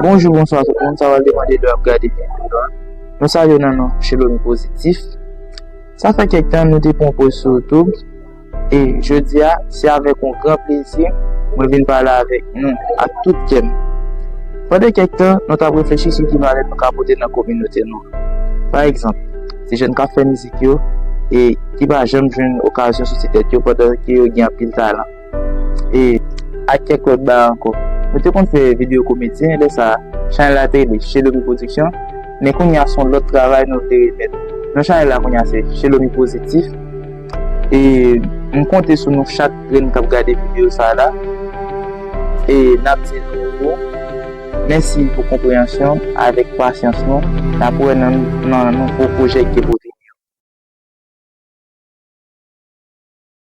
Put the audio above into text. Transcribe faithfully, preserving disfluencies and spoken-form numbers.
Bonjou, bonswa tout moun. Sa w al demande lè w ap gade videyo a. Nou salye w nan non Shelomi Pozitif. Sa fè kèk tan nou te pran poz sou YouTube. E jodi a, se avèk yon gran plezi mwen vin pale avèk nou ak tout kè m. Pandan kèk tan, nou t ap reflechi sou ki valè nou ka pote nan kominote nou. Pa egzanp, se jèn k ap fè mizik yo e ki pa janm jwenn okazyon soti tèt yo pandan ke yo gen anpil talan. E ak kèk lòt bagay ankò. Nou te konn fè videyo komedyen, lè sa a, chanèl la te rele Shelomi Production, men kounye a se yon lòt travay nou vle remèt. Non chanèl la kounye a se Shelomi Pozitif. E m konte sou nou chak grenn k ap gade videyo sa a la. E n ap di nou mèsi pou konpreyansyon avèk pasyans nou. N ap wè nan, nan nouvo pwojè k gen pou